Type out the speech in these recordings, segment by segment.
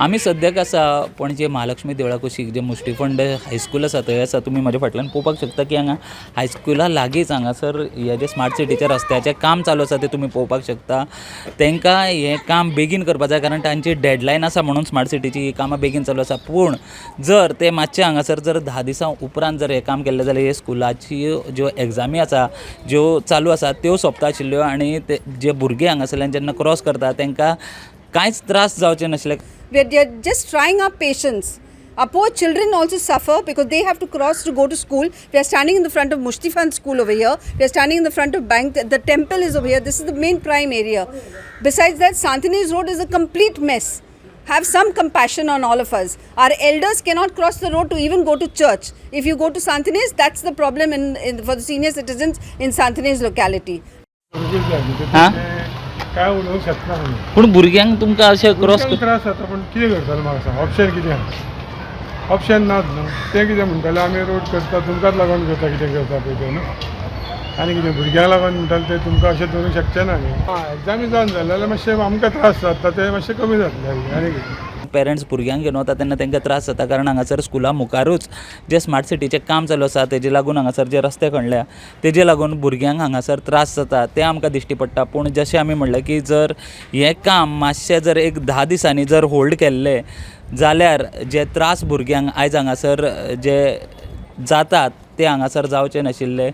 आमी सद्याक आसा पणजे महालक्ष्मी देवळा कुशीक जे मुष्टिफंड हायस्कूल आसा थंय आसा. तुमी म्हज्या फाटल्यान पळोवपाक शकता की हांगा हायस्कुला लागींच हांगासर हे जे स्मार्ट सिटीच्या रस्त्याचें काम चालू आसा तें तुमी पळोवपाक शकता. तांकां हें काम बेगीन करपा जाय, कारण तांची डेडलायन आसा म्हणून स्मार्ट सिटीची ही कामां बेगीन चालू आसा. पूण जर ते मातशें हांगासर जर 10 दिसां उपरांत जर हें काम केल्लें जाल्यार हे स्कुलाची ज्यो एग्जामी आसा, ज्यो चालू आसा, त्यो सोंपता आशिल्ल्यो आनी ते जे भुरगे हांगासरल्यान जेन्ना क्रॉस करता तांकां कांयच त्रास जावचे नासले. We are just trying our patience. Our poor children also suffer because they have to cross to go to school. We are standing in the front of Mushtifund School over here. We are standing in the front of bank. The temple is over here. This is the main prime area. Besides that, Sant Inez Road is a complete mess. Have some compassion on all of us. Our elders cannot cross the road to even go to church. If you go to Sant Inez, that's the problem in for the senior citizens in Sant Inez locality. हा? काय उलोवंक शकना आमी. पूण भुरग्यांक तुमकां अशें cross भुरग्यांक त्रास जाता, पूण कितें करतले म्हाका सांग? ऑप्शन कितें आहा? ऑप्शन नाच न्हू. ते कितें म्हणटाले, आमी रोड करता, तुमकांच लागून करता, कितें करता पळय तें न्हू. आनी कितें, भुरग्यांक लागून म्हणटाले ते, तुमकां अशें दवरूंक शकचे ना न्ही. आं, एग्जामी जावन जालें जाल्यार मातशें आमकां त्रास जाता, ते मातशें कमी जातले. आनी कितें? पेरंट्स भुरग्यांक घेवन वता तेन्ना तांकां त्रास जाता, कारण हांगासर स्कुला मुखारूच जे स्मार्ट सिटीचें काम चालू आसा, तेजे लागून हांगासर जे रस्ते खणल्या तेजे लागून भुरग्यांक हांगासर त्रास जाता, तें आमकां दिश्टी पडटा. पूण जशें आमी म्हणलें की जर हें काम मातशें जर एक 10 दिसांनी जर होल्ड केल्लें जाल्यार जे त्रास भुरग्यांक आयज हांगासर जे जातात ते हांगासर जावचे नाशिल्ले,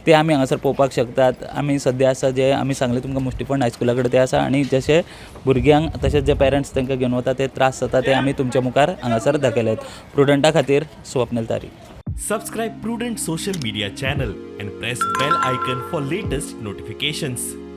ते आमी हांगासर पळोवपाक शकतात. आमी सद्या आसा जे आमी सांगलें तुमकां, मुष्टिफंड हायस्कुला कडेन ते आसा आनी जशे भुरग्यांक तशेंच जे पेरंट्स तांकां घेवन वता ते त्रास जाता, ते आमी तुमच्या मुखार हांगासर दाखयल्यात. प्रुडंटा खातीर स्वप्नील तारी. Subscribe Prudent Social Media channel and press bell icon for latest notifications.